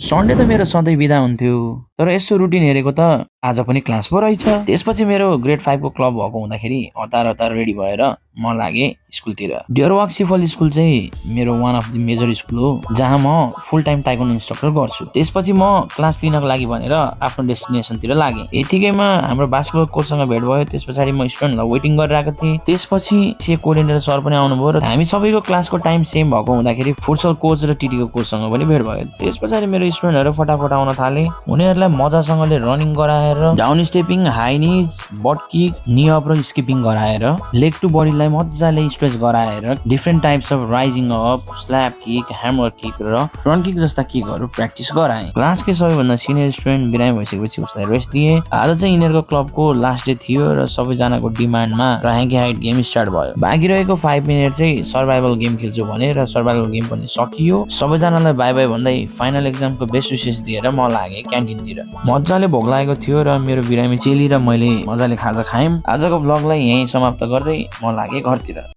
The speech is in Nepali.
सन्डे त मेरो सधैँ बिदा हुन्थ्यो। तर यस्तो रुटिन हेरेको त आज पनि क्लास पो रहेछ। त्यसपछि मेरो ग्रेड 5 को क्लब भएको हुँदाखेरि हतार रेडी भएर म लागेँ स्कुलतिर। डियरवाक सिफल स्कुल चाहिँ मेरो one of the major school हो, जहाँ म फुल टाइम ताइक्वान्डो इन्स्ट्रक्टर गर्छु। त्यसपछि म क्लास लिनको लागि भनेर आफ्नो डेस्टिनेसनतिर लागेँ। यतिकैमा हाम्रो बास्केटबल कोचसँग भेट भयो। त्यस पछाडि म स्टुडेन्टलाई वेटिङ गरिरहेको थिएँ। त्यसपछि सी कोअर्डिनेटर सर पनि आउनुभयो र हामी सबैको क्लासको टाइम सेम भएको हुँदाखेरि फुटसल कोच र टीटीको कोचसँग पनि भेट भयो। त्यस पछाडि मेरो स्टुडेन्टहरू फटाफट आउन थाले। उनीहरूलाई मजासँगले रनिङ गराएर, down stepping, high knees, butt kick, knee up र स्किपिङ गराएर, लेग टु बडीलाई मजाले स्ट्रेच गराएर, different types of raising up, slap kick, hammer kick र फ्रन्ट किक जस्ता किकहरू प्र्याक्टिस गराएँ। क्लासकै सबैभन्दा सिनियर स्टुडेन्ट बिरामी भइसकेपछि उसलाई रेस्ट दिएँ। आज चाहिँ यिनीहरूको क्लबको लास्ट डे थियो र सबैजनाको डिमान्डमा ह्याङ्की हाइट गेम स्टार्ट भयो। बाँकी रहेको 5 मिनट चाहिँ सर्भाइभल गेम खेल्छु भने र सर्भाइभल गेम पनि सकियो। सबैजनालाई बाई बाई भन्दै फाइनल एक्जामको बेस्ट विशेष दिएर म लागेँ क्यान्टिनतिर। मजाले भोक लागेको थियो र मेरो बिरामी चेली र मैले मजाले खाजा खायौँ। आजको ब्लगलाई यहीँ समाप्त गर्दै म लागेँ घरतिर।